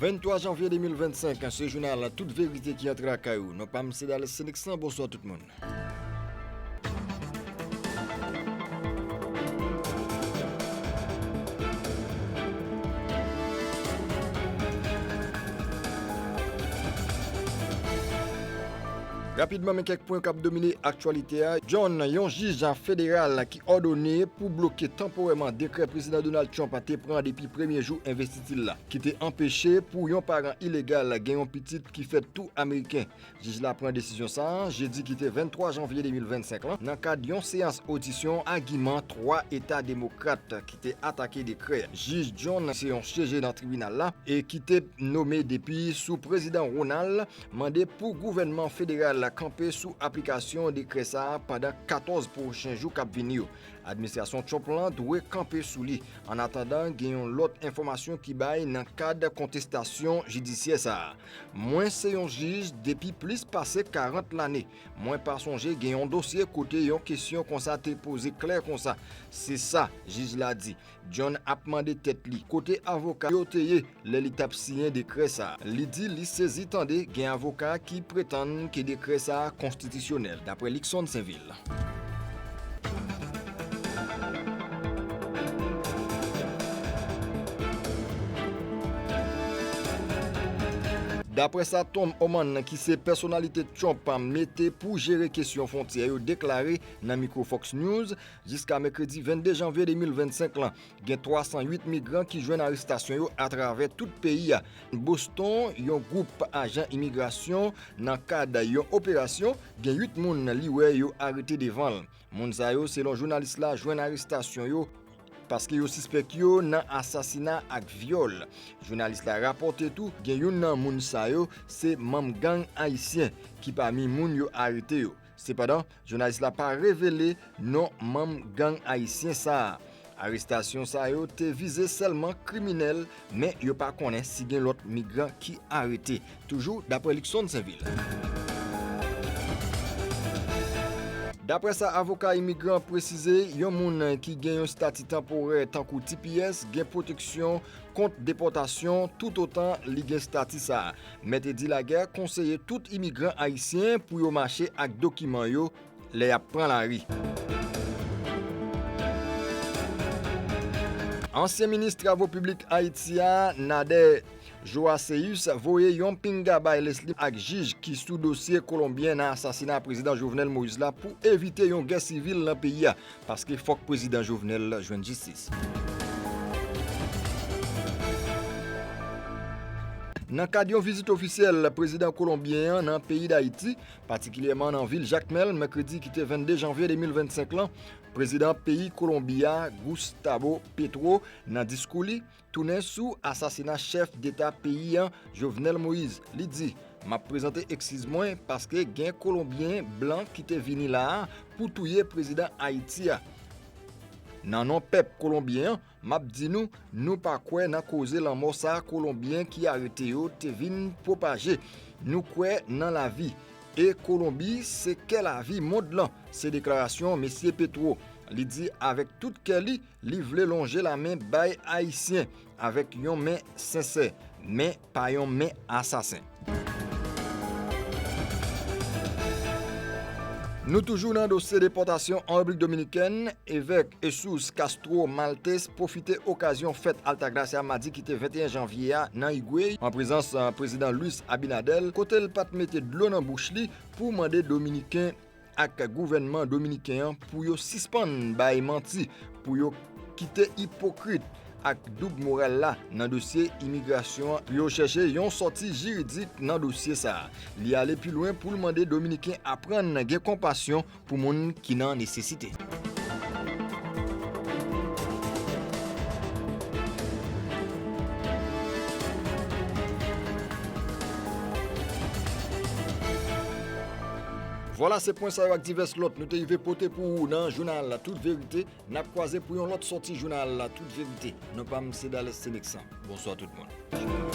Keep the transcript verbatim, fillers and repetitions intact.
Venntwa janvye de mil vennsenk, se jounal Tout Verite ki antre lakay ou. Non pa m se Dales Seneksan, bonswa tout moun. Rapidman, men kèk pwen k ap domine aktyalite a. John, yon jij federal ki òdone pou bloke tanporèman dekrè Prezidan Donald Trump te pran depi premye jou envestiti l la, ki te anpeche pou yon paran ilegal gen yon pitit ki fèt tou ameriken. Jij la pran desizyon sa a jedi ki te venntwa janvye de mil vennsenk lan, nan kad yon seyans odisyon agiman twa eta demokrat ki te atake dekrè. Jij John se yon syeje nan tribinal la e ki te nome depi sou Prezidan Ronald mande pou gouvènman federal la kanpe sou aplikasyon dekrè sa a pandan katòz pwochen jou k ap vini yo. Administrasyon Trump lan dwe kanpe sou li, annatandan gen yon lòt enfòmasyon ki bay nan kad kontestasyon jidisyè sa a. Mwen se yon jij depi plis pase karant lane. Mwen pa sonje gen yon dosye kote yon kesyon konsa te poze klè konsa. Se sa, jij la di. John ap mande tèt li kote avoka yo te ye lè li t ap siyen dekrè sa a. Li di li sezi tande gen avoka ki pretann ke dekrè sa a konstitisyonèl, dapre Luckson Sainvil. Dapre sa Tom Homan, ki se pèsonalite Trump mete pou jere kesyon fwontyè yo, deklare nan mikwo Fox News, jiska mèkredi vennde janvye de mil vennsenk lan, gen twa san uit migran ki jwenn arestasyon yo atravè tout peyi a. Boston, yon gwoup ajan imigrasyon nan kad yon operasyon, gen uit moun li wè yo arete devan l. Moun sa yo, selon jounalis la, jwenn arestasyon yo paske yo sispèk yo nan asasina ak vyòl. Jounalis la rapòte tou, gen youn nan moun sa yo se manm gang ayisyen ki pami moun yo arete yo. Sepandan, jounalis la pa revele non manm gang ayisyen sa a. Arestasyon sa yo te vize sèlman kriminèl, men yo pa konnen si gen lòt migran ki arete, toujou dapre Luckson Sainvil. Dapre sa avoka imigran presize, yon moun ki gen yon estati tanporè tankou T P S gen pwoteksyon kont depòtasyon toutotan li gen estati sa a. Mèt Edi Lagè konseye tout imigran ayisyen pou yo mache ak dokiman yo lè y ap pran lari. Ansyen minis travo piblik Ayiti a, Nader Joaceus, voye yon pinga bay Leslie ak jij ki sou dosye kolonbyen nan asasina Prezidan Jovenel Moïse la pou evite yon gè sivil nan peyi a, paske fòk Prezidan Jovenel jwenn jistis. Nan kad yon vizit ofisyèl prezidan kolonbyen an nan peyi Dayiti, patikilyèman nan vil Jakmèl, mèkredi ki te vennde janvye de mil vennsenk lan, prezidan peyi Kolonbi a, Gustavo Petro, nan diskou li, tounen sou asasina chèf deta peyi an, Jovenel Moïse. Li di, "M ap prezante eskiz mwen paske gen Kolonbyen blan ki te vini la a pou touye prezidan Ayiti a. Nan non pèp kolonbyen an, m ap di nou, nou pa kwè nan koze lanmò sa Kolonbyen ki arete yo te vin pwopaje. Nou kwè nan lavi. E Kolonbi se kè lavi mond lan," se deklarasyon mesye Petro. Li di avèk tout kè li, li vle lonje lamen bay Ayisyen avèk yon men sensè, men pa yon men asasen. Nou toujou nan dosye depòtasyon an Repiblik Dominikèn, evèk Jesus Castro Maltes pwofite okazyon fèt Altagracia madi ki te venteyen janvye a nan Higüey, an prezans, eh, prezidan Luis Abinader, kote l pa t mete dlo nan bouch li pou mande Dominiken ak gouvènman dominiken an pou yo sispann bay manti, pou yo kite ipokrit ak doub moral la nan dosye imigrasyon an, pou yo chèche yon sòti jiridik nan dosye sa a. Li ale pi lwen pou l mande Dominiken aprann gen konpasyon pou moun ki nan nesesite. Vwala, se pwen sa yo ak divès lòt nou te rive pote pou ou nan jounal Tout Verite. N ap kwaze pou yon lòt sòti jounal Tout Verite. Non pa m se Dales Seneksan. Bonswa tout moun.